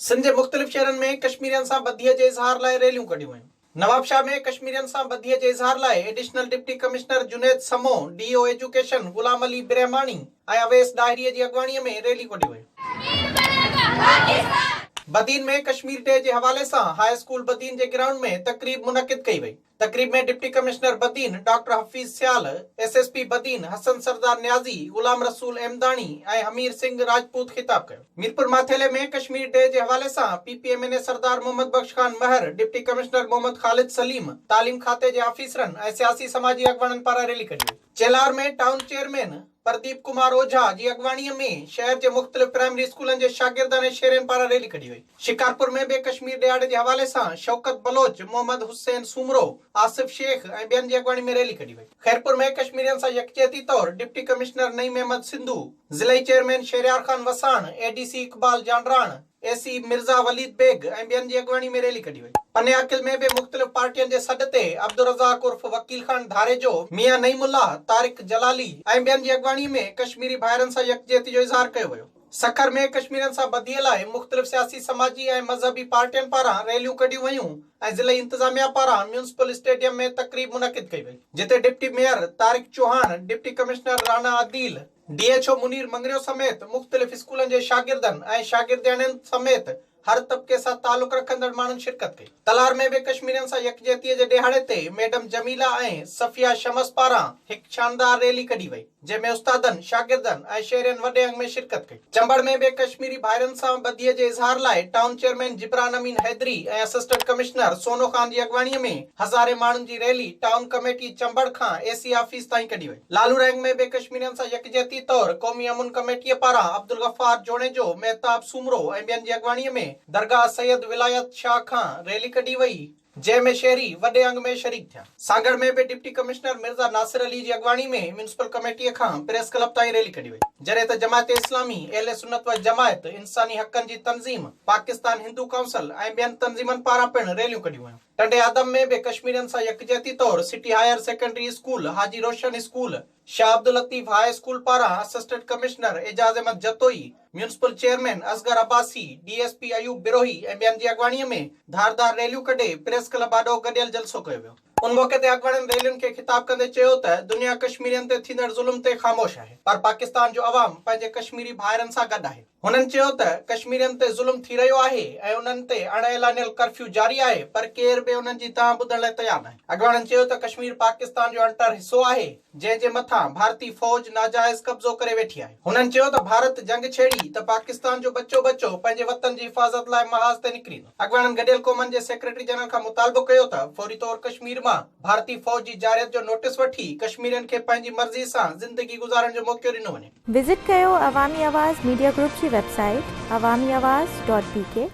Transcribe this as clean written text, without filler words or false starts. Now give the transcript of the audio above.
سنڌ جي مختلف شهرن ۾ ڪشميرين سان ٻڌيء جي اظهار لاء ريليون ڪڍيون ويون. نوابشاهه ۾ ڪشميرين سان ٻڌيء جي اظهار لاء additional deputy commissioner Junaid Samoon, D O education Ghulam Ali Brahmani ۽ Awais Dahri جي اڳواڻيء ۾ ريلي ڪڍي وئي. بدين ۾ ڪشمير ڊي جي حوالي سان هاء اسڪول بدين جي گرائونڊ ۾ تقريب منعقد ڪئي وئي. تقريب ۾ deputy commissioner Badin doctor Hafeez Sial, S S P Badin Hassan Sardar Niazi, Ghulam Rasool Ahmedani ۽ Hamir Singh Rajput خطاب ڪيو. ميرپور ماٿيلي ۾ ڪشمير ڊي جي حوالي سان P P M N A Sardar Muhammad Bakhsh Khan Mahar, deputy commissioner Muhammad Khalid Saleem, تعليم کاتي جي آفيسرن ۽ سياسي سماجي اڳواڻن پاران ريلي ڪڍي وئي. چيلهار ۾ ٽائون چيئرمين پرديپ ڪمار اوجها جي اڳواڻيء ۾ شهر جي مختلف پرائمري اسڪولن جي شاگردن ۽ شهرين پاران ريلي ڪڍي وئي. شڪارپور ۾ به ڪشمير ڏهاڙي جي حوالي سان شوڪت بلوچ، محمد حسين سومرو، آصف شيخ ۽ ٻين جي اڳواڻي ۾ ريلي ڪڍي وئي. خيرپور ۾ ڪشميرين سان يڪجهتي طور ڊپٽي ڪمشنر نعيم احمد سنڌو، ضلعي chairman Shehryar Khan Wassan, A D C Iqbal Jandran, A C Mirza Waleed Baig ۽ ٻين جي اڳواڻي ۾ ريلي ڪڍي وئي. پني عاقل ۾ به مختلف پارٽين جي سڏ تي عبدالرزاق عرف وڪيل خان ڌاريجو، ميان نعيم الله، طارق جلالي ۽ ٻين جي اڳواڻي ۾ ڪشميري ڀائرن سان يڪجهتي جو اظهار ڪيو ويو. سکر ۾ ڪشميرين سان ٻڌي لاء مختلف سياسي سماجي ۽ مذهبي پارٽين پاران ريليون ڪڍيون ويون ۽ ضلعي انتظاميا پاران ميونسپل اسٽيڊيم ۾ تقريب منعقد ڪئي وئي جتي deputy mayor Tariq Chohan, deputy commissioner Rana Adeel, D H O Munir Mangrio سميت مختلف اسڪولن جي شاگردن ۽ شاگردياڻين سميت هر طبقي سان تعلق رکندڙ ماڻهن شرڪت ڪئي. تلهار ۾ به ڪشميرين سان يڪجهتي جي ڏهاڙي تي ميڊم جميله ۽ صفيه شمس پاران هڪ شاندار ريلي ڪڍي وئي، جنهن ۾ استادن، شاگردن ۽ شهرين وڏي انگ ۾ شرڪت ڪئي. چمبڙ ۾ به ڪشميري ڀائرن سان ٻڌي جي اظهار لاء town chairman Jibran Amin Haidri ۽ assistant commissioner Sono Khan جي اڳواڻي ۾ هزارين ماڻهن جي ريلي ٽائون ڪميٽي چمبڙ کان اي سي آفيس تائين ڪڍي وئي. لالو رنگ ۾ به ڪشميرين سان يڪجهتي طور قومي امن ڪميٽيء پاران عبدالغفار جوڻيجو، مهتاب سومرو ۽ ٻين جي اڳواڻيء ۾ درگاهه سيد ولايت شاهه کان ريلي ڪڍي وئي، جنهن ۾ شهري وڏي انگ ۾ شريڪ ٿيا. سانگهڙ ۾ به ڊپٽي ڪمشنر مرزا ناصر علي جي اڳواڻي ۾ ميونسپل ڪميٽيء کان پريس ڪلب تائين ريلي ڪڍي وئي، جڏهن ته جماعت اسلامي، اهل سنت و جماعت، انساني حقن جي تنظيم، پاڪستان هندو ڪائونسل ۽ ٻين تنظيمن پاران پڻ ريليون ڪڍيون ويون. ٽنڊي آدم ۾ به ڪشميرين سان يڪجهتي طور city higher secondary school, Haji Roshan school, Shah Abdul Latif high school پاران assistant commissioner Ejaz Ahmed Jatoi, municipal chairman Asghar Abbasi, D S P Ayub Brohi ۽ ٻين جي اڳواڻي ۾ ڌار ڌار ريليون ڪڍي پريس ڪلب آڏو گڏيل جلسو ڪيو ويو. ان موقعي تي اڳواڻن ريلين کي خطاب ڪندي چيو ته دنيا ڪشميرين تي ٿيندڙ ظلم تي خاموش آهي پر پاڪستان جو عوام پنهنجي ڪشميري ڀائرن سان گڏ آهي. هنن چيو ته ڪشميرين تي ظلم ٿي رهيو آهي ۽ انهن تي اڻ اعلانيل ڪرفيو جاري آهي پر ڪير به انهن جي دانهن ٻڌڻ لاء تيار ناهي. اڳواڻن چيو ته ڪشمير پاڪستان جو اڻٽر حصو آهي جنهن جي مٿان ڀارتي فوج ناجائز قبضو ڪري ويٺي آهي. هنن چيو ته ڀارت جنگ ڇيڙي ته پاڪستان جو ٻچو ٻچو پنهنجي وطن جي حفاظت لاء محاذ تي نڪري ايندو. اڳواڻن گڏيل قومن جي سيڪريٽري جنرل کان مطالبو ڪيو ته فوري طور ڪشمير مان ڀارتي فوج جي جارحيت جو نوٽيس وٺي ڪشميرين کي پنهنجي مرضي سان زندگي گذارڻ جو موقعو ڏنو وڃي. وزٽ ڪيو عوامي آواز ميڊيا گروپ جي website Awami Awaz dot B K.